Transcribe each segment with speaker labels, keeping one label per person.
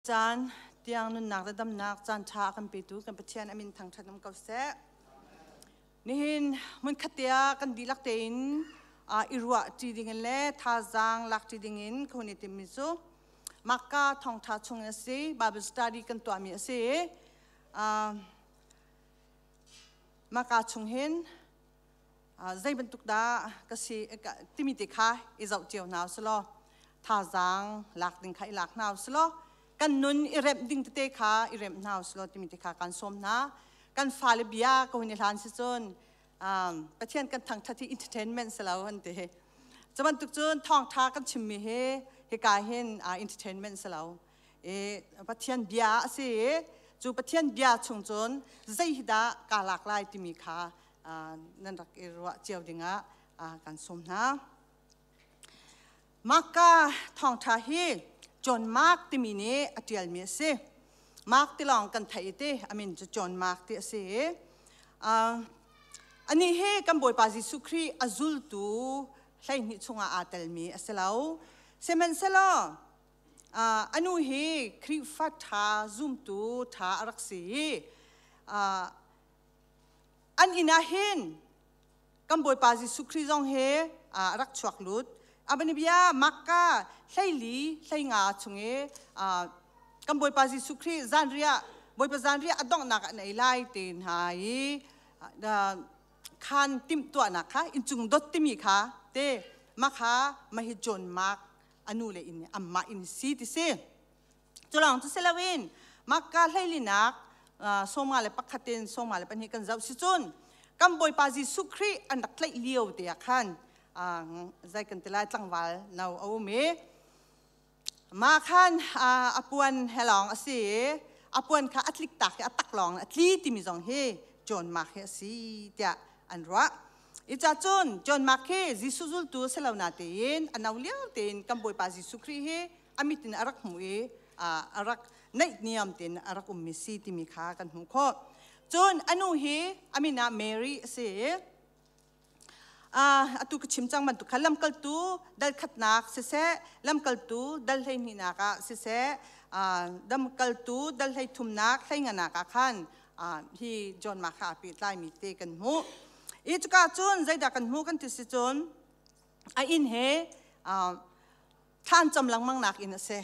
Speaker 1: Caan tiang nunnak le damnak caan ṭha a kan petu kan Pathian a min thangṭhat um ko seh. Nihin hmunkhat te ah kan dihlak tein i ruah ṭi dingin le thazaang lak ṭi dingin ka hun i timmi cu Makka thawngṭha chung in a si, Bible study kan tuahmi a si i Makka chung hin zei bantuk dah ka si timi te kha i zoh cio hna usih thazaang lak ding kha i lak hna usih law kan nun i remh ding tete kha i remh hna usih law timi te kha kan sawm hna. Kan fale bia ka hun i hlan si cun Pathian kan thangthat hi entertainment si lo an ti. Cu bantuk cun thawngtha kan chimmi hi hika hin entertainment si lo. E Pathian bia a si i cu Pathian bia chung cun zei hi dah kaa lak lai timi kha nan rak i ruah cio dingah kan sawm hna. Marka thawngṭha hi John Mark timi nih a ṭialmi a si. Mark ti lawng kan theih ti a min cu John Mark ti a si. Anih hi kan Bawipa Jesuh Khrih a zultu 12 chungah aa telmi a si lo. Sihmanhsehlaw a nu hi Khrihfa ṭha zumtu ṭha a rak si i an inn ah hin kan Bawipa Jesuh Khrih zong hi a rak chuak lut. Abani bia Makka 14 15 chung i kan Bawipa Jesuh Khrih zanriah Bawipa zanriah a donghnak an ei lai te hna i khan timhtuahnak kha inncung dot timi kha te makha mahi John Mark anu le inn amma inn si ti si. Culawng cu si loin Makka hleilinak 51 in 52 kan zoh si cun kan Bawipa Jesuh Khrih an rak tlaih lio te ah khan zei kan ti lai, tlangval no a um i mah khan a puan he lawng a si i a puan kha a tlik tak i a tak lawng a tli timi zong hi John Mark hi a si tiah an ruah. I ca cun John Mark hi Jesuh zultu a si lo na tein a no lio tein kan Bawipa Jesuh Khrih hi a mit in a rak hmuh i a rak naihniam tein a rak ummi si timi kha kan hmuh khawh. Cun a nu hi a min ah Mary a si i atu ka chim cang bantuk kha lamkaltu dal khatnak siseh, lamkaltu dal 12nak ah siseh, lamkaltu dal 13nak 15nak ah khan hi John Mark kha aa pehtlaimi te kan hmuh. I cuka cun zeidah kan hmuh kan ti si cun a inn he thlan cam lengmang nak in a si.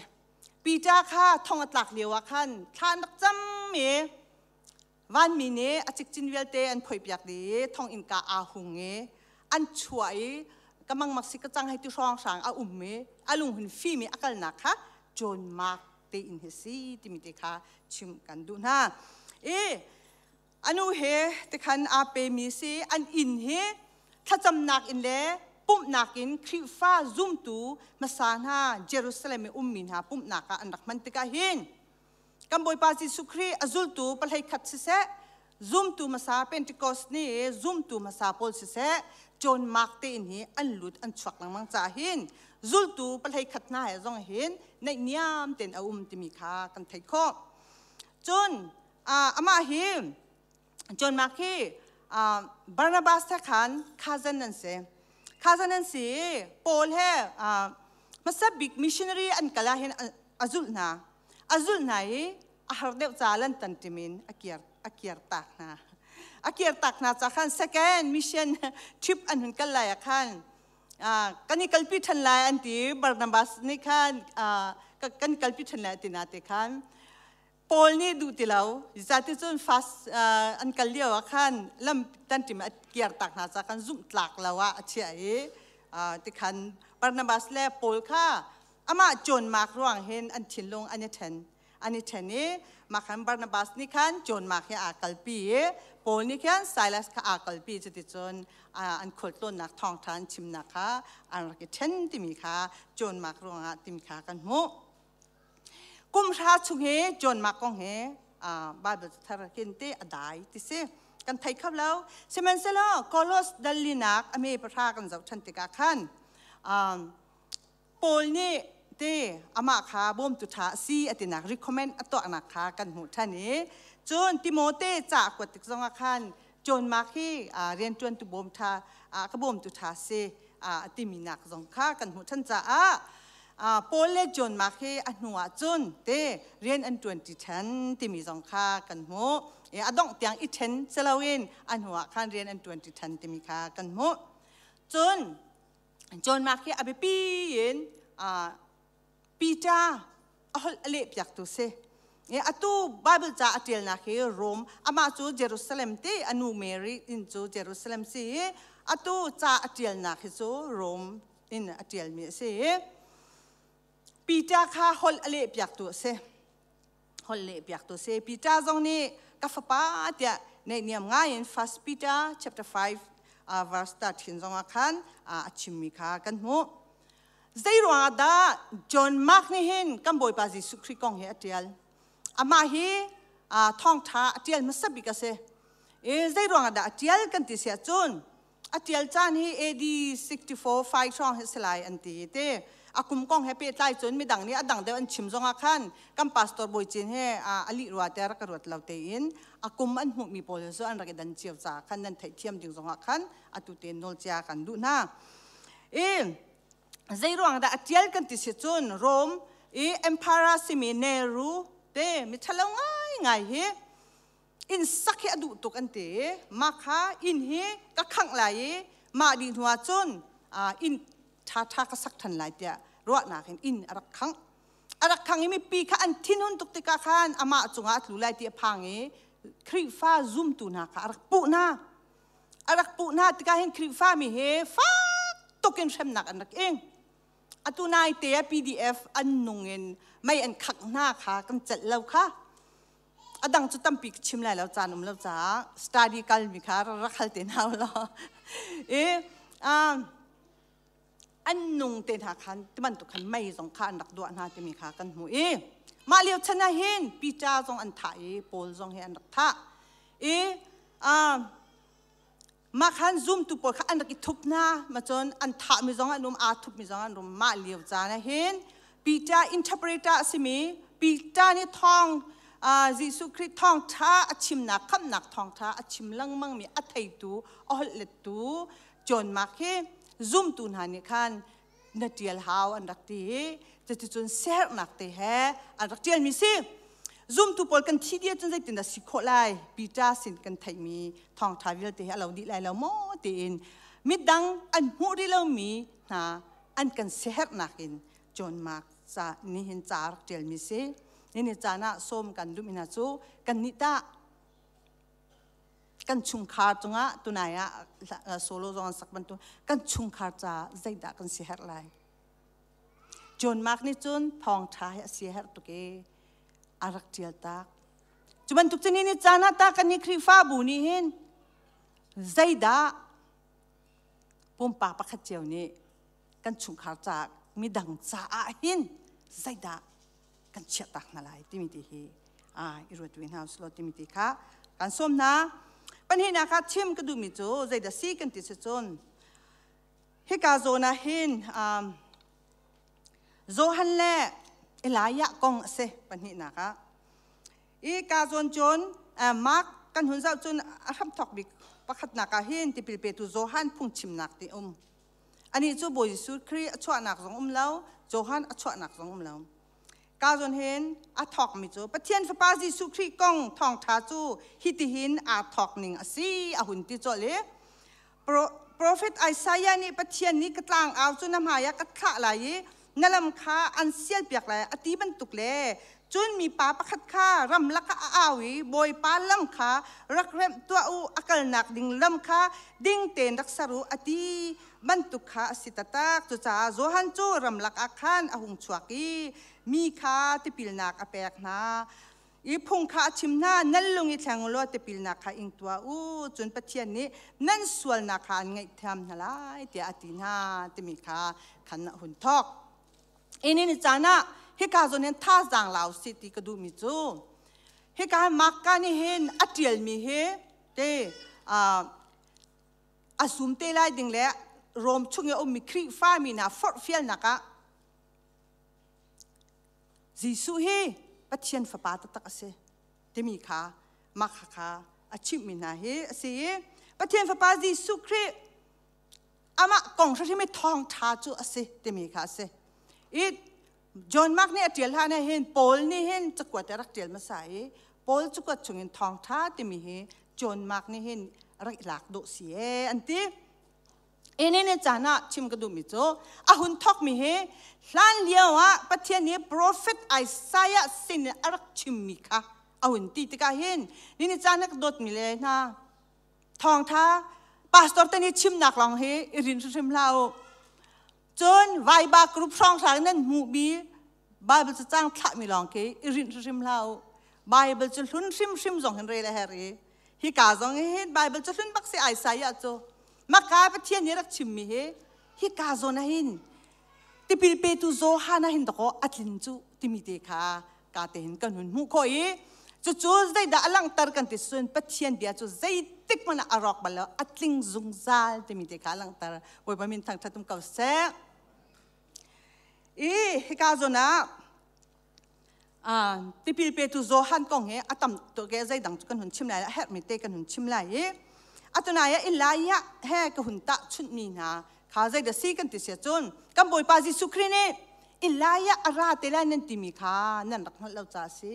Speaker 1: Peter kha thong a tlak lio ah khan thlan rak cam i vanmi nih a cikcin vialte an phoihpiak dih i thong innka aa hung i an chuah i ka mangmak si ka cang hei ti hrawng hrang a um i a lunghun fim i a kalnak kha John Mark te in hi si timi te kha chim kan duh hna. I anu he tikhan aa pemi si an inn hi thlacamnak in le pumhnak in Khrihfa zumtu hmasa hna Jerusalem i ummi hna pumhnak ah an rak hman tikah hin kan Bawipa Jesuh Khrih a zultu 11 siseh, zumtu hmasa Pentecost ni zumtu hmasa pawl siseh, John Mark te in hi an lut an chuak lengmang caah hin zultu 11 hna he zong hin naihniam tein a um timi kha kan theih khawh. Cun amah hi John Mark hi Barnabas he khan cousin an si. Cousin an si. Paul he hmasa bik missionary an kal ah hin a zulh hna. A zulh hna i a har deuh ca lan tan timin a kiar tak hna. A kiar tak hna ca khan second mission trip an hun kal lai ah khan kan i kalpi ṭhan lai an ti. Barnabas nih khan kan kalpi ṭhan lai ti na te khan Paul nih duh ti lo. Zeicahticun fast an kal lio ah khan lam tanṭim a kiar tak hna ca khan zumh tlak lo ah a chiah i tikhan Barnabas le Paul kha amah John Mark ruang hin an thinlung an i ṭhen an i ṭhen i mah khan Barnabas nih khan John Mark hi aa kalpi i Paul nih khan Silas kha aa kalpi. Cuticun an khualtlawnnak thawngṭha an chimnak kha an rak i ṭhen timi kha John Mark ruangah timi kha kan hmuh. Kum hra chung hi John Mark kong hi Bible thar kin te a dai ti si kan thei kho lo. Sihmanhsehlaw Kolos dal linak a me 3 kan zoh ṭhan tikah khan Paul nih te amah kha bawmtu ṭha a si a tinak recommend a tuahnak kha kan hmuh ṭhan i cun Timote ca a kuat tik zongah khan John Mark hi rianṭuantu bawm ṭha ka bawmtu ṭha si a timi nak zong kha kan hmuh ṭhan caah. Paul le John Mark hi a hnu ah cun te rian an ṭuan ṭi ṭhan timi zong kha kan hmuh. A dongh tiang i ṭhen si loin a hnu ah khan rian an ṭuan ṭi ṭhan timi kha kan hmuh. Cun John Mark hi a biapi in Peter a holh a lehpiaktu si. Atu Bible ca a ṭialnak hi Rome, amah cu Jerusalem ti a nu Mary inn cu Jerusalem si i atu ca a ṭialnak hi cu Rome in a ṭialmi a si. Peter kha holh a lehpiaktu a si. Holh lehpiaktu a si. Peter zong nih ka fapa tiah neihniam ngaiin First Peter chapter 5 verse 13 zongah khan a chimmi kha kan hmuh. Zei ruangah dah John Mark nih hin kan Bawipa Jesuh Khrih kong hi a ṭial? Amah hi thawngṭha a ṭial hmasa bik a si. I zei ruangah dah a ṭial kan ti si ahcun a ṭial caan hi AD 64 5 hrawng hi si lai an ti te. A kum kong he pehtlai cun midang nih a dang deuh an chim zongah khan kan pastor Bawi Cin he a lih rua te rak ka ruat lo tein a kum an hmuhmi pawl cu an rak i dan cio caah khan nan theihthiam ding zongah khan atu tein nawl cia kan duh hna. I zei ruang dah a ṭial kan ti si cun Rome i emperor simi Nero te mi ṭhalo ngaingai hi inn sak hi a duh tuk an ti i mah kha inn hi ka khangh lai i mah dih hnu ah cun inn ṭhaṭha ka sak ṭhan lai tiah ruahnak in inn a rak khangh. A rak khang i mipi kha an thinhun tuk tikah khan amah cungah a tlu lai ti a phang i Khrihfa zumtu hna kha a rak puh hna. A rak puh hna tikah hin Khrihfa mi hi fak tuk in hremnak an rak ing. Atu nai te ah PDF an nung in mei an khak hna kha kan celh lo kha. A dang cu tampi ka chim lai lo caan um lo caah study kal mi kha rak hal te hna law. I an nung te hna khan tibantuk khan mei zong kha an rak duah hna timi kha kan hmuh i mah lio chan ah hin Peter zong an thah i Paul zong hi an rak thah i mah khan zumtu pawl kha an rak i thup hna ma cun an thahmi zong an um aa thupmi zong an um mah lio caan ah hin Peter interpreter a simi Peter nih thawng Jesuh Khrih thawngṭha a chimnak khamhnak thawngṭha a chim lengmangmi a theitu a holh lettu John Mark hi zumtu hna nih khan na ṭial hau an rak ti i cuticun siaherhnak te he an rak ṭialmi si. Zumtu pawl kan thi dih ahcun zeitin dah si khawh lai? Peter sin kan theihmi thawngṭha vialte hi a lo dih lai lo maw tiin midang an hmuh rih lomi hna an kan siaherhnak in John Mark ca nihin ca rak ṭialmi si. Nihin caan ah sawm kan duhmi hna cu kannih tah kan chungkhar cungah tunai ah solo zong an sak bantuk kan chungkhar ca zeidah kan si herh lai John Mark nih cun thawngṭha hi a si herh tuk i a rak ṭial tak cu bantuk cun ni caan ah ta kan ni Khrihfabu nih hin zeidah pumpak pakhat cio nih kan chungkhar ca midang caah hin zeidah kan chiah tak hna lai timi ti hi i ruat ve hna usulaw timi ti kha kan sawm hna. Pahnihnak ah chim ka duhmi cu zeidah si kan ti si cun hika zawn ah hin Johan le Elijah kong a si pahnihnak ah. I ka zawn cun Mark kan hun zoh cun a hramthawk bik pakhatnak ah hin tipil petu Johan phungchimnak ti um. Anih cu Bawi Jesuh Khrih a chuahnak zong um lo, Johan a chuahnak zong um lo. Ka zawn hin a thawkmi cu Pathian Fapa Jesuh Khrih kong thawngṭha cu hitihin aa thawk ning a si a hun ti colh i Profet Isaiah nih Pathian nih ka tlangau cu na hmai ah ka thlah lai i na lam kha an sialpiak lai a ti bantuk le cun mipa pakhat kha ramlak ah a au i Bawipa lam kha rak remh tuah u a kalnak ding lam kha ding tein rak ser u a ti bantuk kha a si taktak. Cucaah Johan cu ramlak ah khan a hung chuak i mi kha tipilnak a pek hna. I phung kha a chim hna, nan lung i thleng u law tipilnak kha ing tuah u, cun Pathian nih nan sualnak kha an ngaihthiam hna lai tiah a ti hna timi kha khan a hun thawk. Ini ni caan ah hika zawn hin thazaang lau si ti ka duhmi cu hika Marka nih hin a ṭialmi hi te a sum te lai ding le Rom chung i a ummi Khrihfa mi hna forhfialnak ah Jesuh hi Pathian fapa taktak a si timi kha mah kha a chimhmi hna hi a si i Pathian fapa Jesuh Khrih amah kong hrimhrim i thawngṭha cu a si timi kha a si. I John Mark nih a ṭial hlan ah hin Paul nih hin cakuat a rak ṭial hmasa i Paul cakuat chungin thawngṭha timi hi John Mark nih hin rak i lak dawh si ee an ti. Ene ne caan ah chim ka duhmi cu a hun thawkmi hi hlan lio ah Pathian nih profet Isaiah sin in a rak chimmi kha a hun ti tikah hin nini caan ah ka dawtmi le hna thawngtha pastor te nih chimnak lawng hi i rin hrimhrim hlah u. Cun Viber group hrawnghrang nan hmuhmi Bible cacang thlahmi lawng khi i rinh hrimhrim hlah u. Bible cu hlun hrimhrim zong hin rel a herh i hika zong hin Bible cu hlun bak si Isaiah cu maka Pathian nih rak chimmi hi hika zawn ah hin tipil petu Johan ah hin dakaw a tlin cu timi te kha ka te hin kan hun hmuh khawh i cucu zeidah a langhter kan ti cun Pathian bia cu zeitik hmanh ah a rawk bal lo a tling zungzal timi te kha a langhter. Bawipa min thangṭhat um ko seh. I hika zawn ah tipil petu Johan kong hi a tam tuk e zeidang cu kan hun chim lai a herhmi te kan hun chim lai i atunai ah Elijah he ka hun tah chunhmi hna kha zeidah si kan ti sia cun kan Bawipa Jesuh Khrih nih Elijah a ra te lai nan timi kha nan rak hngalh lo ca a si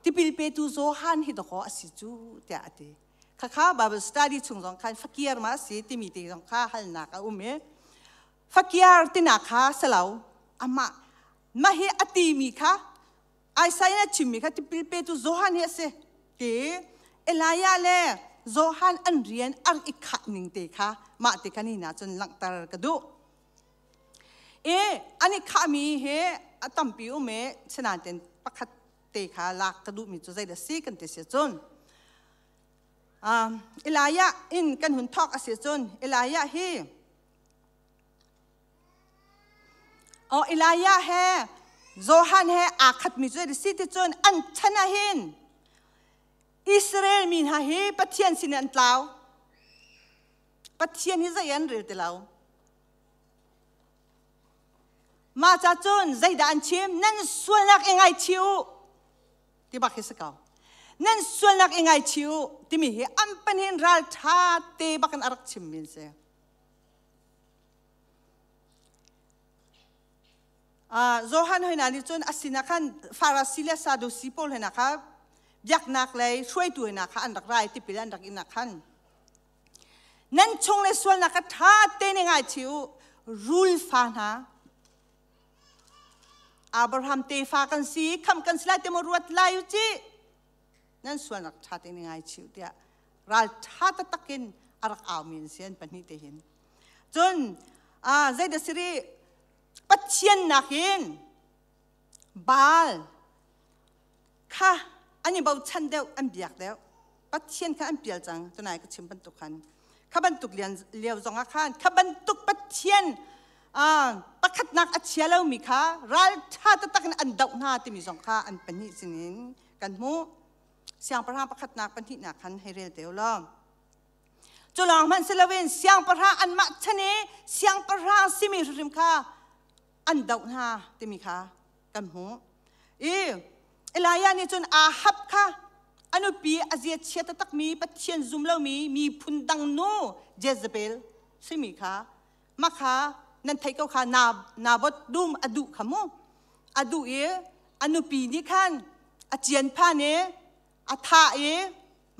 Speaker 1: tipil petu Johan hi dakaw a si cu tiah a ti khakha Bible study chung zong khan fakir ma si timi te zong kha halnak a um i Fakiar tinak kha si lo. Amah mah hi a timi kha Isaiah chimmi kha tipil petu Johan hi a si. Ti Elijah le Johan an rian an i khah ning te kha mah te kha ni na cun langhter ka duh. E an i khahmi hi a tampi um e sinain pakhat te kha lak ka duhmi cu zeidah si kan ti si cun Elijah in kan hun thawk a si cun Elijah hi Oh, Elijah he Johan he aa khatmi cu si ti cun an chan ah hin Israel mi hna hi Pathian sin an tlau. Pathian hi zei an rel ti lo. Mah ca cun zeidah an chim? Nan sualnak i ngaichih u ti bak hi si ko. Nan sualnak i ngaichih u timi hi an panin ral ṭha te bakin a rak chimmi an si. Johan hoi hna nih cun a sinah khan Farasi le Sadusi pawl hna kha biaknak lei hruaitu hna kha an rak ra i tipil an rak in ah khan nan chung le sualnak kha ṭha tein i ngaichih u rul fa hna Abraham tefa kan si kham kan si lai te maw ruat lai u ci nan sualnak ṭha tein i ngaichih u tiah ral ṭha taktak in a rak aumi an si an pahnih te hin cun zeidah siri Pathian nakin Baal kha an i bochan deuh an biak deuh Pathian kha an pial cang tunai ka chim bantuk khan kha bantuk lian lio zong ah khan kha bantuk Pathian pakhatnak a chia lomi kha ral ṭha taktak in an doh hna timi zong kha an pahnih sinin kan hmuh siangpahrang pakhatnak pahnihnak khan hei rel te u law cu lawng hmanh si loin siangpahrang anmah chan i siangpahrang simi hrimhrim kha an doh hna timi kha kan hmuh i Elijah nih cun Ahab kha a nupi a zia chia taktakmi Pathian zum lomi miphun dang nu Jezebel simi kha mah kha nan theih ko kha Naboth dum a duh kha mu a duh i a nupi nih khan a cian phan i a thah i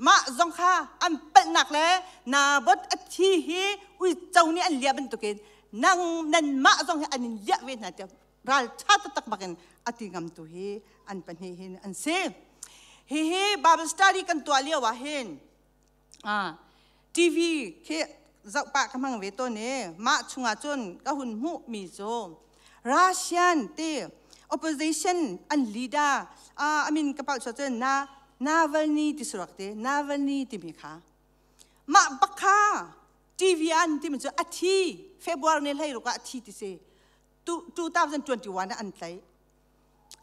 Speaker 1: mah zong kha an palhnak le Naboth a thi hi uico nih an liah bantukin nang nanmah zong hi an in liah ve hna tiah ral ṭha taktak bakin a ti ngamtu hi an pahnih hin an si. Hihi Bible study kan tuah lio ah hin TV khi zoh pah ka hmang ve tawn i mah chungah cun ka hun hmuh mi cu Russian ti opposition an leader amin ka palh cun na Navalny ti surak te Navalny timi kha mah bak kha TV an timi cu a thi February ni hlei ruk ah a thi ti si 2021 ah an tlaih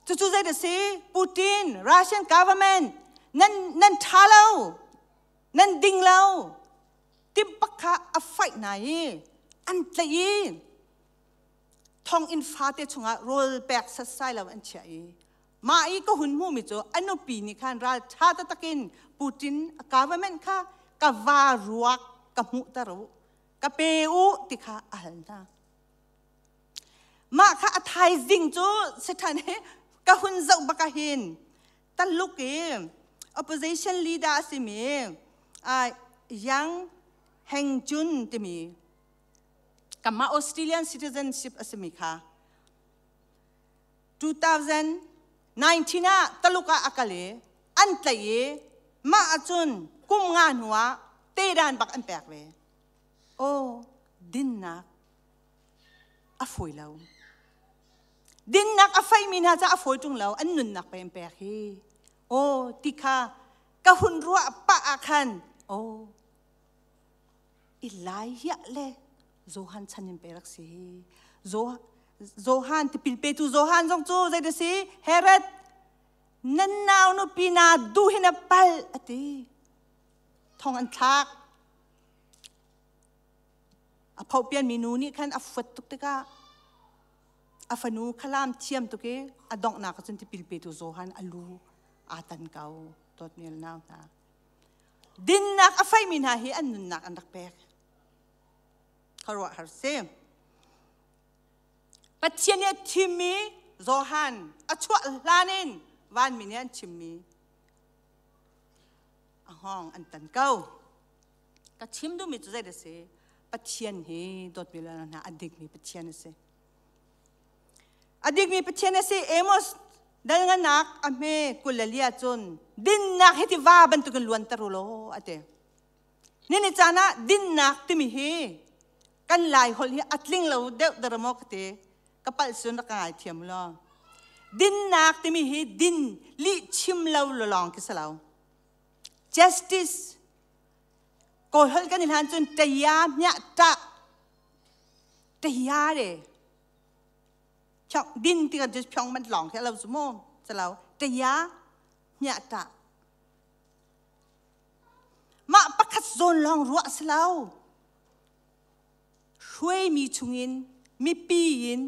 Speaker 1: Cucu zei dah si? Putin, Russian government, nan nan ṭha lo, nan ding lo. Timpak kha a fight hna i an tlaih i thonginn fate chungah rawl pek satsai lo an chiah i mah i ka hun hmuhmi cu a nupi nih khan ral ṭha taktak in Putin a government kha ka va ruak ka hmuhter u ka pe u ti kha a hal hna. Mah kha a thaizing cu Satan he ka hun zoh bak ah hin Taluk i opposition leader a simi Yang Hengjun timi kanmah Australian citizenship a simi kha 2019 ah Taluk ah a kal i an tlaih i mah ahcun kum nga hnu ah tedan bak an pek ve. Aw, dinnak a fawi lo. Dinnak a feimi hna ca a fawi ṭung lo, an nunnak pe an pek hi. Aw, ti kha ka hun ruah pah ah khan, aw, Elijah le Johan chan in pe rak si. Johan tipil petu Johan zong cu zei dah si? Herod nan nau nupi na duh hin a pal a ti. Thong an thlak. A phopian mi nu nih khan a fuat tuk tikah a fanu khalam thiam tuk i a donghnak ah cun tipil petu Johan a lu aa tan ko dawtmi nau hna. Dinnak a feimi hna hi an nunnak an rak pek. Khuaruahhar si. Pathian nih a thimmi Johan a chuah hlan in vanmi nih an chimmi a hngawng an tan ko. Ka chim duhmi cu zei a si? Pathian hi dawtmi le hna a dikmi Pathian a si. A dikmi Pathian a si. Amos dal nganak a hme 24 cun dinnak hi tiva bantukin luanter u law a ti. Nini caan ah dinnak timi hi kan lai holh hi a tling lo deuh dara maw ka ti. Ka palh sun rak ka ngai thiam law. Dinnak timi hi din lih chim lo lawng khi si lo. Justice Kawl holh kan i hlan cun taya miah tah taya re Phiong din ti kan cu phiong man lawng khi lo cu mu calo taya hmiah ta mah pakhat zawn lawng ruah si lo hruaimi chungin mipi in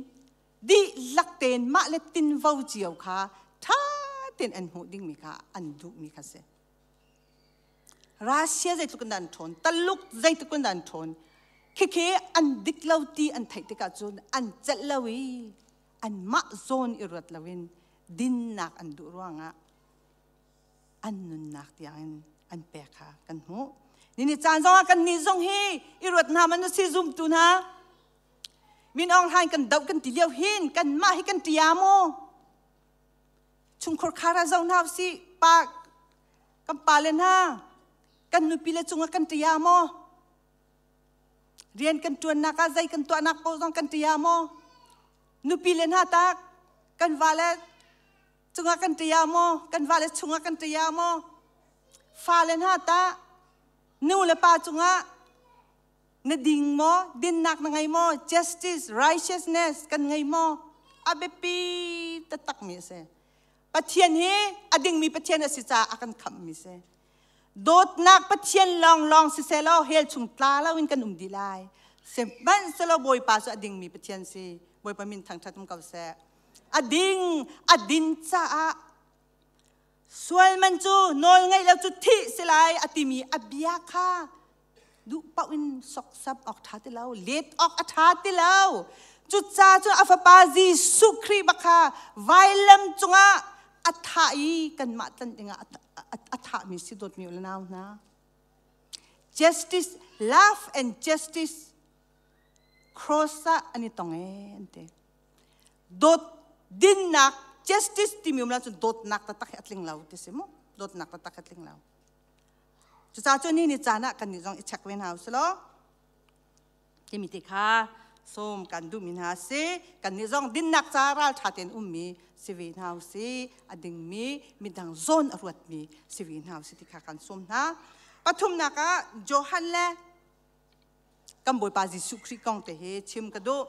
Speaker 1: dihlak tein mah le tinvo cio kha ṭha tein an hmuh dingmi kha an duhmi kha si Russia zeitluk in dah an ṭhawn, Taluk zeitluk in dah an ṭhawn. Khikhi an dik lo ti an theih tikah cun an celh lo i anmah zawn i ruat loin dinnak an duh ruangah an nunnak tiangin an pek kha kan hmuh. Nini caan zongah kan nih zong hi i ruat hna man si zumtu hna. Min Aung Hlaing kan doh kan ti lio hin kanmah hi kan ṭia maw? Chungkhur khar ah zoh hna usih pa kan pale hna kan nupi le cungah kan ṭia maw? Rian kan ṭuannak ah zei kan tuahnak paoh zong kan ṭia maw? Nupi le hna tak kan vale cungah kan ṭia maw? Kan vale chungah kan ṭia maw? Fale hna tah nu le pa cungah na ding maw? Dinnak na ngei maw? Justice, righteousness kan ngei maw? A biapi taktakmi a si. Pathian hi a dingmi Pathian a si caah a kan khamhmi si. Dawtnak Pathian lawnglawng siseh law hell chung tla loin kan um dih lai. Sihmanhsehlaw Bawipa cu a dingmi Pathian si. Bawipa min thangṭhat um ko seh. A ding, a din caah sual man cu nawl ngeih lo cu thih si lai a timi a bia kha duh paoh in soksam awk ṭha ti lo, let awk a ṭha ti lo. Cucaah cun a fapa Jesuh Khrih bak kha vailam cungah a thah i kanmah tlanh dingah a thahmi si dawtmi u le nau hna. Justice, love and justice cross ah an i tong ee an ti. Dawt dinnak justice timi um lo cun dawtnak taktak hi a tling lo ti si mu. Dawtnak taktak hi a tling lo. Cucaah cu ni ni caan ah kannih zong i check ve hna usih law timi ti kha sawm kan duhmi hna a si. Kannih zong dinnak ca ralṭha tein ummi si ve hna usih. A dingmi midang zawn a ruatmi si ve hna usih ti kha kan sawm hna. Pathumnak ah Johan le kan Bawipa Jesuh Khrih kong te hi chim ka duh.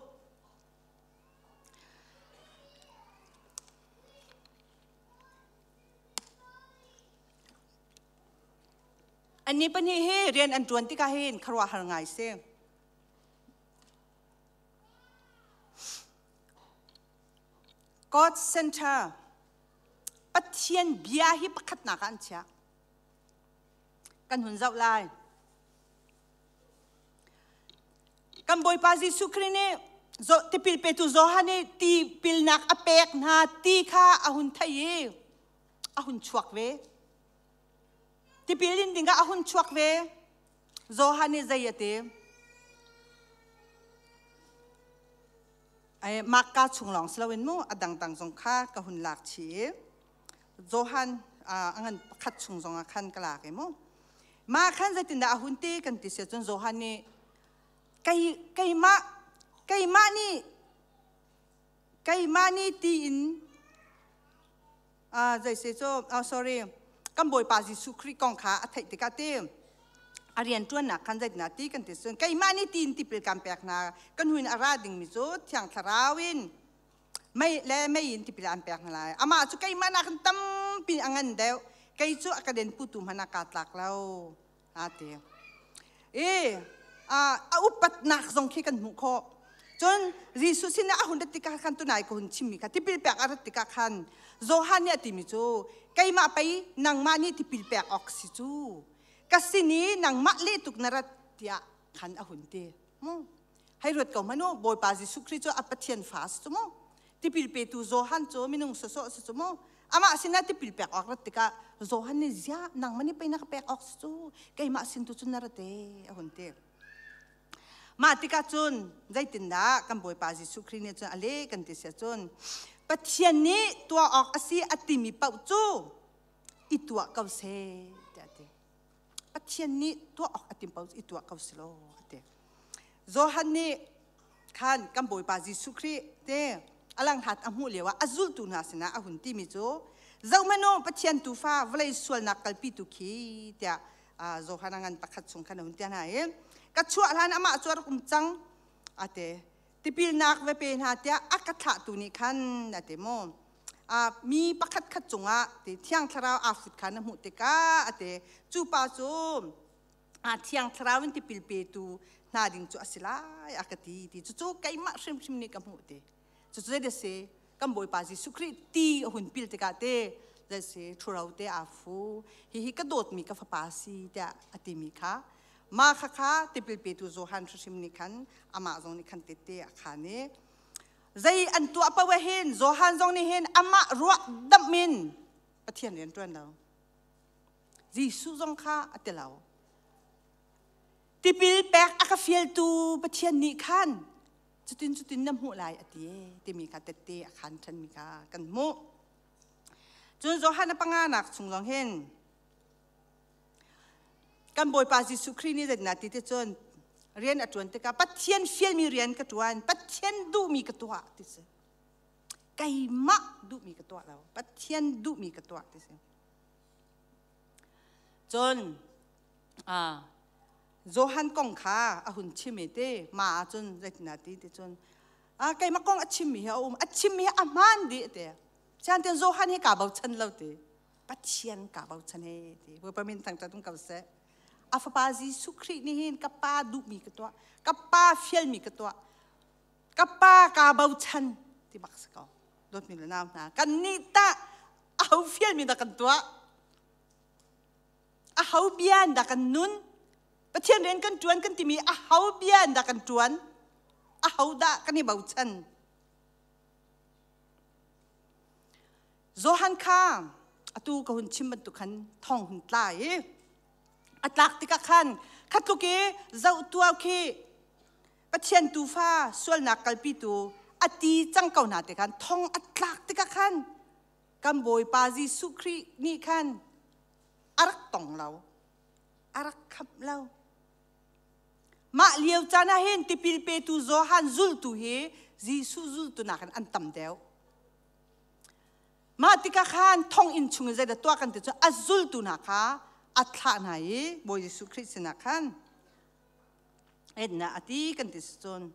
Speaker 1: Annih pahnih hi rian an ṭuan tikah hin khuaruahhar ngai si. God Center Pathian bia hi pakhatnak ah an chiah. Kan hun zoh lai. Kan Bawipa Jesuh Khrih nih Tipil petu Johan nih tipilnak a pek hna ti kha a hun thei i a hun chuak ve. Tipil in dingah a hun chuak ve. Johan nih zei a ti? Ai Marka chung lawng si loin mu a dangdang zong kha ka hun lak chih i Johan a ngan pakhat chung zong ah khan ka lak i mu. Mah khan zeitindah a hun ti kan ti si cun Johan nih kei keimah keimah nih keimah nih tiin zei se cu oh sorry kan Bawipa Jesuh Khrih kong kha a theih tikah ti a rian ṭuannak khan zeitinah ti kan ti cun keimah nih tiin tipil kan pek hna kan huin a ra dingmi cu Thiang Thlarau in mei le mei in tipil an pek hna lai amah cu keimah nakin tampi a ngan deuh kei cu a ka den putu hmanh ah kaa tlak lo a ti i a upatnak zong khi kan hmuh khawh. Cun Jesuh sinah a hun rat tikah khan tunai ka hun chimmi kha tipil pek a rat tikah khan Johan nih a timi cu keimah pei nangmah nih tipil pek awk si cu ka sin i nangmah leh tuk na rat tiah khan a hun ti. Mu hei ruat ko hmanh u Bawipa Jesuh Khrih cu a Pathian fa a si cu mu. Tipil petu Johan cu minung sawsawh si cu mu. Amah sinah tipil pek awk rat tikah Johan nih ziah nangmah nih pei na ka pek awk si cu keimah sin tu cun na ra te a hun ti. Mah tikah cun zeitindah kan Bawipa Jesuh Khrih nih cun a leh kan ti si ahcun Pathian nih tuah awk a si a timi paoh cu i tuah ko seh tiah a ti. Pathian nih tuah awk a tim paoh cu i tuah ko si law a ti. Johan nih khan kan Bawipa Jesuh Khrih te a langhlat a hmuh lioah a zultu hna sinah a hun timi cu zohhmanh u Pathian tuufa vawlei sualnak kalpitu khi tiah Johan a ngan pakhat chung khan a hun ti hna i ka chuah hlan amah cu a rak um cang a ti tipilnak va pe hna tiah a ka thlahtu nih khan a ti mu mi pakhat khat cungah ti thiang thlarau aa fut kha na hmuh tikah a ti cu pa cu thiang thlarau in tipil petu hna ding cu a si lai a ka ti ti cucu keimah hrimhrim nih ka hmuh ti Cucu zei si kan Bawipa Jesuh Khrih ti a hun pil tikah te zei si ṭhuro te aa fu hihi ka dawtmi ka fapa si tiah a timi kha mah kha kha tipil petu Johan hrimhrim nih khan amah zong nih khan tette a khan i zei an tuah paoh ah hin Johan zong nih hin amah ruah damh in Pathian rian ṭuan lo Jesuh zong kha a ti lo tipil pek a ka fialtu Pathian nih khan cutin cutin na hmuh lai a ti timi kha tette a khan ṭhanmi kha kan hmuh. Cun Johan a panganak chung zong hin kan Bawipa Jesuh Khrih nih zeitindah ti ti cun rian a ṭuan tikah Pathian fialmi rian ka ṭuan, Pathian duhmi ka tuah ti si. Keimah duhmi ka tuah lo, Pathian duhmi ka tuah ti si. Cun Johan kong kha a hun chim i ti ma ahcun zeitindah ti ti cun keimah kong a chimmi hi a um a chimmi hi a hmaan dih ti sianten Johan hi kaa bochan lo ti Pathian kaa bochan he ti Bawipa min thangṭhat um ko seh a fapa Jesuh Khrih nih hin ka pa duhmi ka tuah ka pa fialmi ka tuah ka pa kaa bochan ti bak si ko dawtmi le nau hna kan nih tah aho fialmi dah kan tuah Aho bia in dah kan nun? Pathian rian kan ṭuan kan timi aho bia in dah kan ṭuan? Aho dah kan i bochan? Johan kha atu ka hun chim bantuk khan thong hun tla i a tlak tikah khan khatluk i zoh tuau khi Pathian tuufa sualnak kalpitu a ti cang ko hna te khan thong a tlak tikah khan kan Bawipa Jesuh Khrih nih khan a rak tong lo a rak khamh lo mah lio caan ah hin tipil petu Johan zultu hi Jesuh zultu nakin an tam deuh mah tikah khan thonginn chung in zeidah tuah kan ti cu a zultu hna kha a thlah hna i Bawi Jesuh Khrih sinah khan na a ti kan ti cun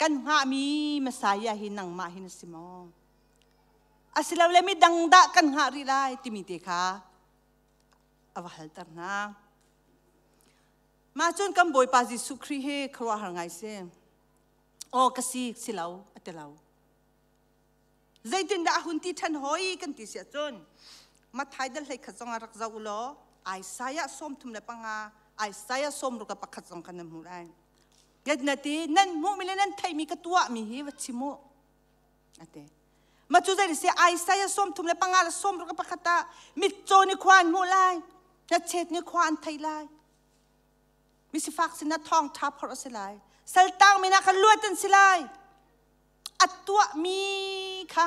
Speaker 1: kan hngahmi Messiah hi nangmah hi na si maw Asilole midang dah kan hngah rih lai timi te kha a va halter hna. Mah cun kan Bawipa Jesuh Khrih hi khuaruahhar ngai si. Aw ka si si lo a ti lo. Zeitindah a hun ti ṭhan hoi kan ti si ahcun Matthai dal hlei khat zong ah rak zoh u law Isaiah 35 Isaiah 61 zong khan nan hmuh lai. Na ti nan hmuhmi le nan theihmi ka tuahmi hi va chim u. Ate. Ma cu zei si Isaiah 35 le 61 ah mitcaw nih khua an hmuh lai, hnachet nih khua an thei lai. Misifak sinah thawngṭha phorh a si lai. Saltang min ah khan luat an si lai. A tuahmi kha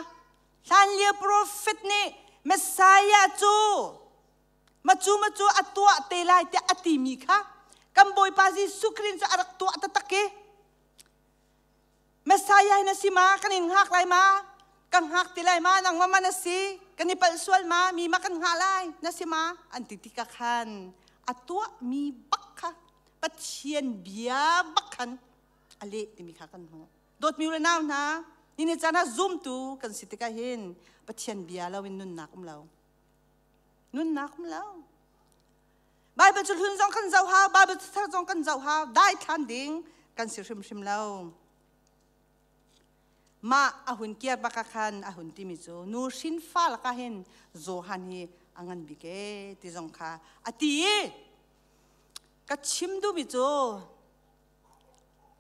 Speaker 1: hlanlio profet nih Messiah cu macu macu a tuah te lai tiah a timi kha kan Bawipa Jesuh Khrist cu a rak tuah taktak i Messiah na si ma kan in hngak lai ma kan hngak ti lai ma nangmah ma na si kan i palh sual ma mi ma kan hngah lai na si ma an ti tikah khan a tuahmi bak kha Pathian bia bak khan a leh timi kha kan hmuh dawtmi le nau hna ni ni caan ah zumtu kan si tikah hin Pathian bia lo in nunnak um lo nunnak um lo Bible cu hlun zong kan zoh hau, Bible thar zong kan zoh hau, dai thlan ding kan si hrimhrim lo. Mah a hun kiar bak ah khan a hun timi cu nu hrin fa lakah hin Johan hi a ngan bik e ti zong kha a ti i ka chim duhmi cu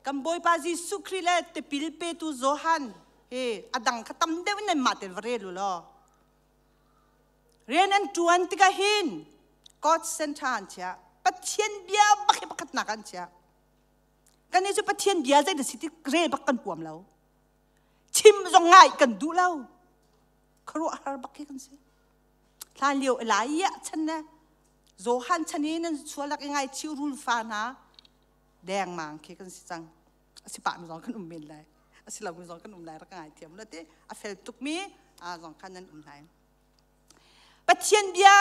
Speaker 1: kan Bawipa Jesuh Khrih le tipil petu Johan hi a dang kha tam deuh in nan mah ten va rel u law Rian an ṭuan tikah hin God center an chiah. Pathian bia bak hi pakhatnak an chiah. Kan cu Pathian bia zei si ti rel bak kan huam lo. Chim zong ngai kan duh lo. Khuaruahhar bak hi kan si. Hlan lio Elijah chan ne Johan chan i nan chualak i ngai chiu rul fa hna dengmang khi kan si cang. A si pah mi zong kan um men lai. A si lo mi zong kan um lai rak ngai thiam la ti a fel tuk mi zong khan nan um lai. Pathian bia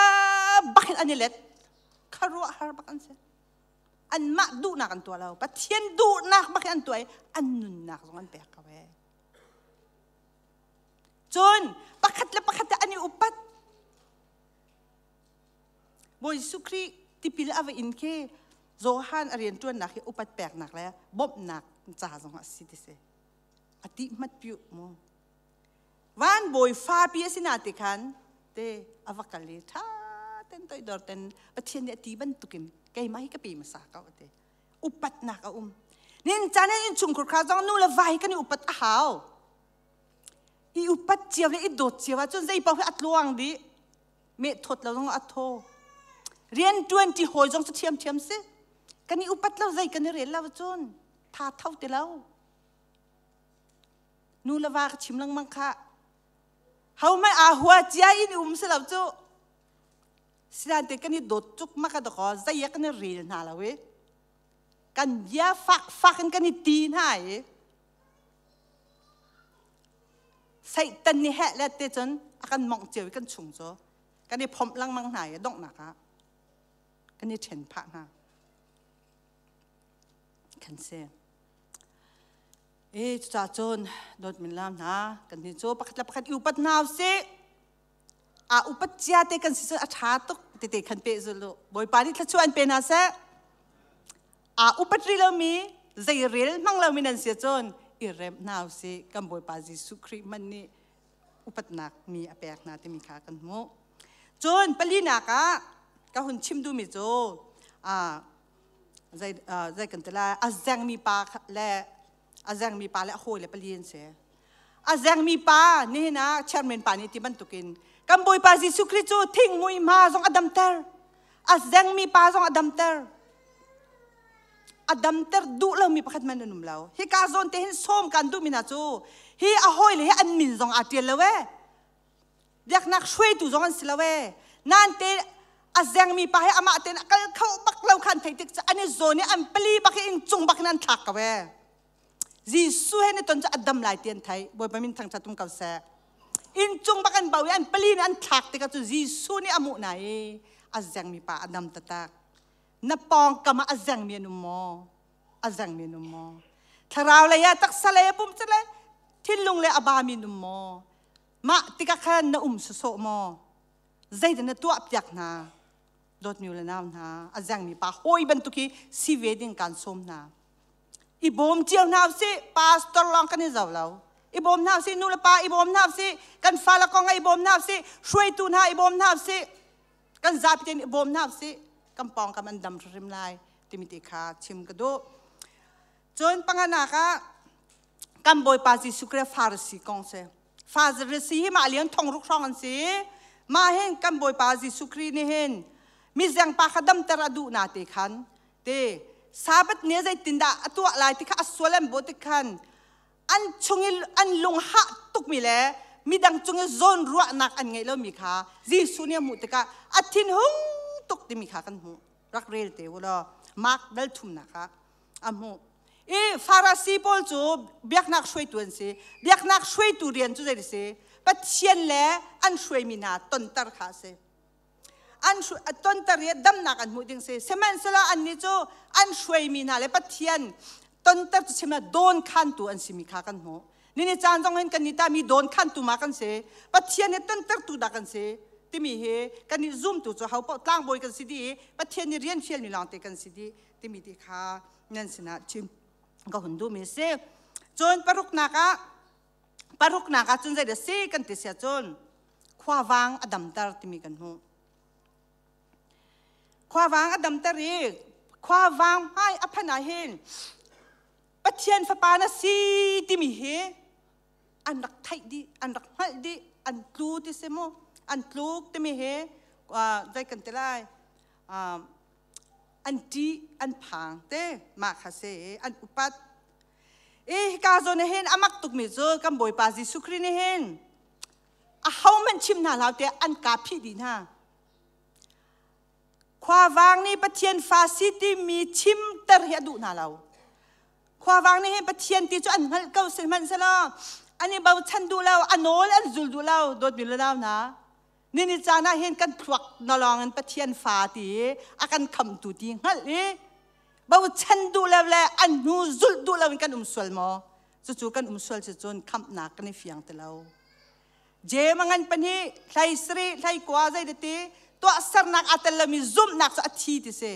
Speaker 1: bak in an i let. Kharuahhar bak an si. Anmah duhnak an tuah lo. Pathian duhnak bak in an tuah i an nunnak zong an pek ko ee. Cun pakhat le pakhat an i upat. Bawi Jesuh Khrih tipil a va in khi Johan a rianṭuannak hi upat peknak le bawmhnak ca zong a si ti si. A ti hmat piu mu. Van bawi fapi a si na ti khan te a va kal i ṭha ten toidor ten Pathian nih a ti bantukin keimah hi ka pe hmasa ko a ti. Upatnak a um. Nin caan in innchungkhur kha zong nu le va hi kan i upat a hau. I upat cio le i dawt cio ahcun zei paoh hi a tluang dih. Meh thawt lo zong a thaw. Rian ṭuan ṭi hawi zong cu ṭhiamṭhiam si. Kan i upat lo zei kan i rel lo cun tha tho ti lo. Nu le va ka chim lengmang kha. Ho hmanh aa hua cia in i um si lo cu. Sinan te kan i dawt cuk ma ka dakaw zei ah kan i rel hna lo i. Kan bia fak fak in kan i ti hna i. Satan nih heh le te cun a kan mongh cio i kan chung cu kan i phomh lengmang hna i donghnak ah kan i ṭhen phah hna. Kan si. E cucaah cun dawt min lam hna kan ni cu pakhat le pakhat i upat hna usih. A upat cia te kan si cun a ṭha tuk tete khan pe zul u. Bawipa nih thluachuah an pe hna seh. A upat rih lomi zei rel hmang lomi nan si cun i remh hna usih. Kan Bawipa Jesuh Khrih hmanh nih upatnak mi a pek hna timi kha kan hmuh. Cun palinak ah ka hun chim duhmi cu zei zei kan ti lai a zengmi pa le a zengmi pa le a hawi le pali an si a zengmi pa nihin ah chairman pa nih ti bantukin kan bawipa Jesuh Khrist cu thingmui hma zong a damter a zengmi pa zong a damter a damter duh lomi pakhat man an um lo hika zawn te hin sawm kan duhmi hna cu hi a hawi le hi an min zong aa ṭial lo ee biaknak hruaitu zong an si lo ee nan te a zengmi pa he amah ten a kal kho bak lo khan thei tik an i zawn i an pali bak i inn cung bak in an thlak ko ee Jesuh he ni ton cu a dam lai ti an thei Bawipa min thangṭhat um ko seh inn cung bak an bo i an pali in an thlak tikah cu Jesuh nih a hmuh na i a zengmi pa a dam taktak na pawngkam ah a zengmi an um maw a zengmi an um maw thlarau lei ah taksa lei ah pum le thinlung le a bami an um maw Mah tikah khan na um sawsawh maw? Zeidah na tuah piak hna? Dawtmi le nau hna, a zengmi pa hawi bantuk hi si ve ding kaan sawm hna. I bawm cio hna usih, pastor lawng kan i zo lo. I bawm hna usih, nu le pa i bawm hna usih, kan fale kong ah i bawm hna usih, hruaitu hna i bawm hna usih, kan zapi tein i bawm hna usih, kan pawngkam an dam hrim lai timi ti kha chim ka duh. Cun panganak ah kan Bawipa Jesuh Khrih Farasi kong si. Farasi hi mah lian thong ruk hrawng an si. Mah hin kan Bawipa Jesuh Khrih nih hin mizeng pa kha damter a duh na te khan te Sabbath ni zeitindah a tuah lai ti kha a sual an bawh tik khan an chung i an lung hah tukmi le midang cung i zawn ruahnak an ngeih lomi kha Jesuh nih a hmuh tikah a thinhung tuk timi kha kan hmuh. Rak rel te u law Mark dal thumnak ah a hmuh. I Farasi pawl cu biaknak hruaitu an si. Biaknak hruaitu rian cu zei a si? Pathian le an hruaimi hna tonter kha a si. An tonter i damnak an hmuh ding si. Sihmanhsehlaw annih cu an hruaimi hna le Pathian tonter cu chim dawn khantu an simi kha kan hmuh. Nini caan zong hin kan nih ta mi dawn khantu ma kan si. Pathian he tontertu dah kan si timi hi kan nih zumtu cu ho paoh tlangbawi kan si dih i Pathian nih rian fialmi lawngte kan si dih timi ti kha nan sinah chim ka hun duhmi a si. Cun paruknak ah paruknak ah cun zeidah si kan ti sia cun khuavang a damter timi kan hmuh. Khuavang a damter i khuavang hmai a phanh ah hin Pathian fapa na si timi hi an rak theih dih, an rak hngalh dih, an tlu ti si mu. An tluk timi hi zei kan ti lai an ṭih, an phang te mah kha si an upat. I hika zawn ah hin a mak tukmi cu kan Bawipa Jesuh Khrih nih hin ahohmanh chim hna hlah tiah an kaa phih dih hna. Khuavang nih Pathian fa si timi chimter hi a duh hna lo. Khuavang nih hin Pathian ti cu an hngalh ko sihmanhsehlaw an i bochan duh lo, a nawl an zul duh lo, dawtmi le nau hna. Nini caan ah hin kan thluak na lawng in Pathian fa ti i a kan khamtu ti hngalh i bochan duh lo le an hnu zulh duh lo in kan um sual maw? Cucu kan um sual si cun khamhnak kan i fiang ti lo. Jem a ngan pahnih, hlei sarih, hlei kua zei ti tuahsernak aa tel lomi zumhnak cu a thi ti si.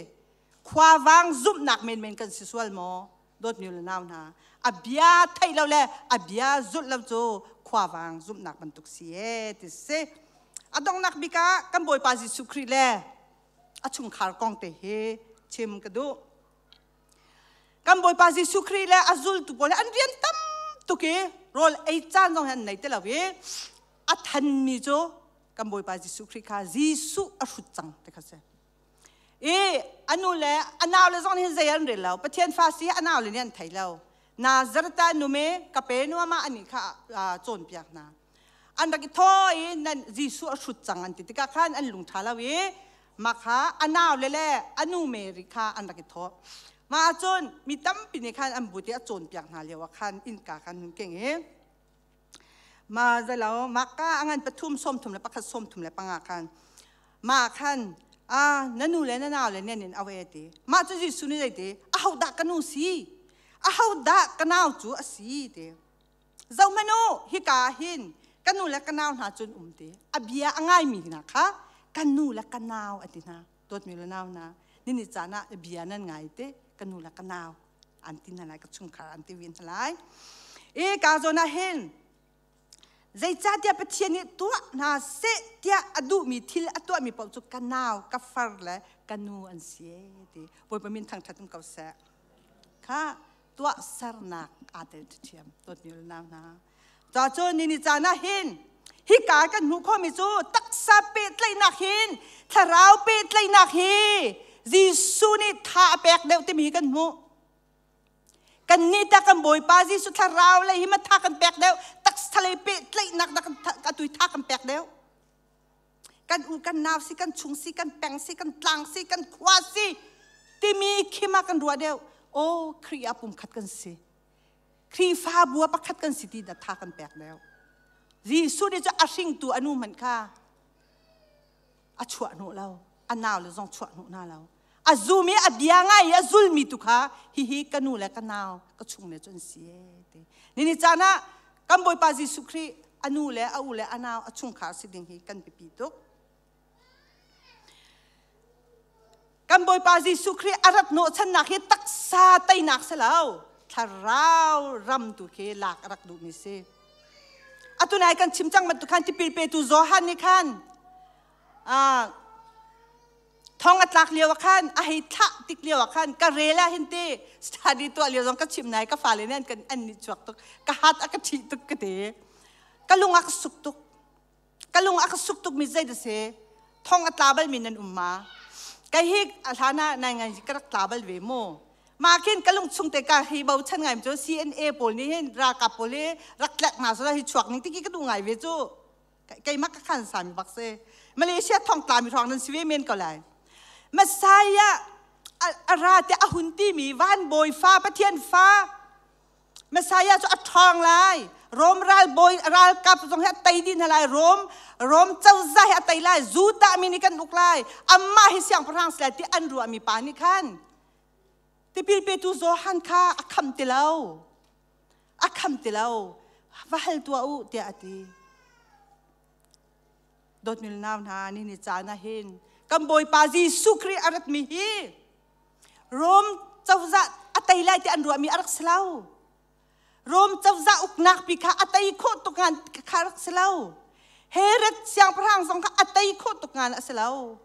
Speaker 1: Khuavang zumhnak menmen kan si sual maw? Dawtmi le nau hna, a bia theih lo le a bia zulh lo cu khuavang zumhnak bantuk si e ti si. A donghnak bik ah kan Bawipa Jesuh Khrih le a chungkhar kong te hi chim ka duh. Kan Bawipa Jesuh Khrih le a zultu pawl an rian tam tuk i rawl ei caan zong hi an nei ti lo i a thanmi cu kan Bawipa Jesuh Khrih kha Jesuh a hrut cang ti kha si. I a nu le a nau le zong nih zei an rel lo. Pathian fa si a nau le nih an thei lo. Nazareth ah nume ka pe nu ama ani kha cawnpiak hna. An rak i thaw i nan Jesuh a hrut cang an ti tikah khan an lung ṭha lo i mah kha a nau le le a nu Mary kha an rak i thawh. Mah ahcun mi tampi nih khan an but i a cawnpiak hna lio ah khan innka khan hun keng i ma zalo maka a ngan pathum 31 35 khan ma khan a na nu le na nau le nen in awe ti mah cu Jesuh nih zei ti aho dah ka nu si aho dah ka nau cu a si ti zohmanh u hika hin ka nu le ka nau hna cun um ti a bia a ngaimi hna kha ka nu le ka nau a ti hna dawtmi le nau hna nini caan ah bia nan ngai te ka nu le ka nau an ti hna lai ka chungkhar an ti ve hna lai i ka zawn ah hin zeicahtiah Pathian nih tuah hna seh tiah a duhmi thil a tuahmi paoh cu ka nau ka far le ka nu an si ti Bawipa min thangṭhat um ko seh kha tuahsernak aa tel ṭhiam dawtmi le nau hna ca cun ni ni caan ah hin hika kan hmuh khawhmi cu taksa pehtlaihnak hin thlarau pehtlaihnak hi Jesuh nih tha a pek deuh timi hi kan hmuh kan nih ta kan Bawipa Jesuh thlarau lei hi ma tha kan pek deuh taksa lei pehtlaihnak dah kan tui tha kan pek deuh kan u kan nau si kan chung si kan peng si kan tlang si kan khua si timi khima kan ruah deuh o Khrih ah pumkhat kan si Khrihfabu ah pakhat kan si ti na tha kan pek deuh. Jesuh nih cu a hringtu a nu hmanh kha a chuah hnawh lo. A nau le zong chuah hnawh hna lo. A zum i a bia ngai i a zulmi tu kha hihi ka nu le ka nau ka chung le cu an si e ti. Nini caan ah kan Bawipa Jesuh Khrih a nu le a u le a nau a chungkhar si ding hi kan biapi tuk. Kan Bawipa Jesuh Khrih a rat hnawhchannak hi taksa teinak si lo, thlarau ram tu khi lak a rak duhmi si. Atu nai kan chim cang bantuk khan tipil petu Johan nih khan thong a tlak lio ah khan a hei thlah tik lio ah khan ka rel ah hin ti study tuah lio zong ka chim nai ka fale nih an kan an ni chuak tuk ka hat a ka ṭhih tuk ka ti. Ka lung a ka suk tuk. Ka lung a ka suk tuk mi zei da si thong a tla bal mi nan um ma? Kai hi a hlan ah nai ngai ka rak tla bal ve mu. Ma khin ka lung chung te ka hi bochan ngai cu CNA pawl nih hin ralkap pawl hi rak tlek hna sala hi chuak ning tiki ka duh ngai ve cu. Keimah ka khan sami bak si. Malaysia thong tla mi hrawng nan si ve men ko lai. Messiah a ra te a hun ti mi van bawi fa Pathian fa Messiah cu a ṭhawng lai. Rom ralbawi ralkap zong hi a tei dih hna lai. Rom cozah hi a tei lai. Judah mi nih kan uk lai. Amah hi siangpahrang si lai ti an ruahmi pa nih khan tipil petu Johan kha a kham ti lo. A kham ti lo. Va hal tuah u tiah a ti. Dawtmi nau hna, ni ni caan ah hin kan Bawipa Jesuh Khrih a ratmi hi Rom cozah a tei lai ti an ruahmi a rak si lo. Rom cozah uknak pi kha a tei khawh tuk ngan kha rak si lo. Herod siangpahrang zong kha a tei khawh tuk ngan a si lo.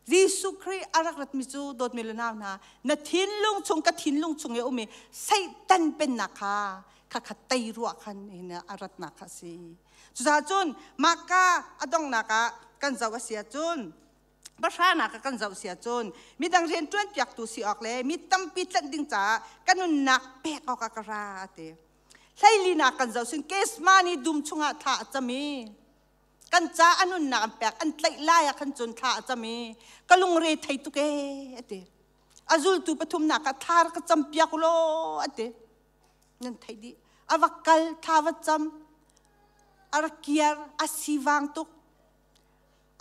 Speaker 1: Jesuh Khrih a rak ratmi cu dawtmi le nau hna, na thinlung chung ka thinlung chung i um i Satan pennak kha kha kha tei ruah khan hin a ratnak kha a si. Cucaah cun mahka a donghnak ah kan zoh a si ahcun pahranak ah kan zoh si ahcun midang rian ṭuanpiaktu si awk le mi tampi tlanh ding caah ka nunnak pek awkah ka ra a ti. Hleilinak kan zoh sin Kesmani dum chungah thla a cam i kan ca a nunnak an pek an tlaih lai ah khan cun thla a cam i ka lungre thei tuk ee a ti. A zultu pathumnak ah thla rak ka cam piak u law a ti. Nan theih dih. A va kal thla va cam a rak kiar a sivang tuk.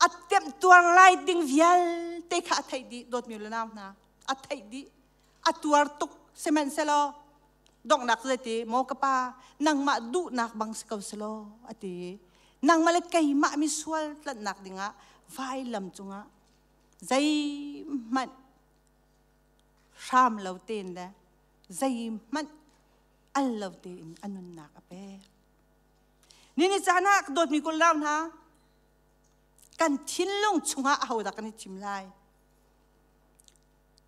Speaker 1: A temtuar lai ding vialte kha a theih dih dawtmi le nau hna a theih dih a tuar tuk sihmanhsehlaw donghnak zeiti maw ka pa nangmah duhnak bang si ko selaw a ti. Nangmah le keimah misual tlanhnak dingah vailam cungah zeihmanh hram lo tein le zeihmanh al lo tein a nunnak a pek. Nini caan ah ka dawtmi kul lau hna kan thinlung chungah ahodah kan i thim lai?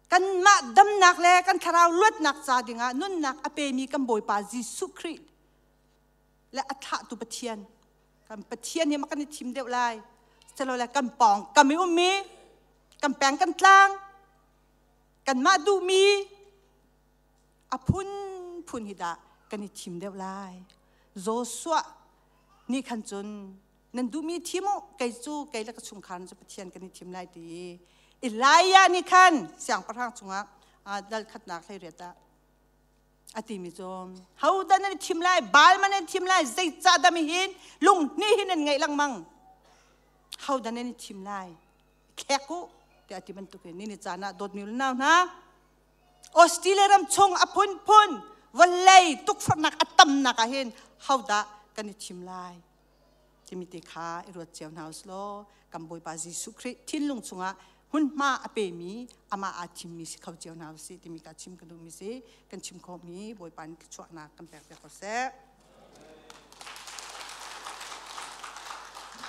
Speaker 1: Kanmah damnak le kan thlarau luatnak ca dingah nunnak a pemi kan Bawipa Jesuh Khrih le a thlahtu Pathian kan Pathian hi ma kan i thim deuh lai. Silole kan pawng kam i ummi kan peng kan tlang kanmah duhmi a phunphun hi dah kan i thim deuh lai. Joshua nih khan cun nan duhmi thim u, kei cu kei le ka chungkhar cu Pathian kan i thim lai ti i Elijah nih khan siangpahrang chungah dal khatnak 18 ah a timi cu hodah nan i thim lai, Baal ma nan thim lai, zeicah dah mihin lung hnih hin nan ngeih lengmang, hodah nan i thim lai, thlek u tiah a ti bantukin ni ni caan ah dawtmi nau hna Australia ram chung a phunphun vawlei tukforhnak a tamnak ah hin hodah kan i thim lai timi te kha i ruat cio hna usilaw kan Bawipa Jesuh Khrih thinlung chungah hmunhma a pemi amah aa thimmi si kho cio hna usih timi ka chim ka duhmi si. Kan chim khawhmi Bawipa nih thluachuahnak kan pek piak ko seh.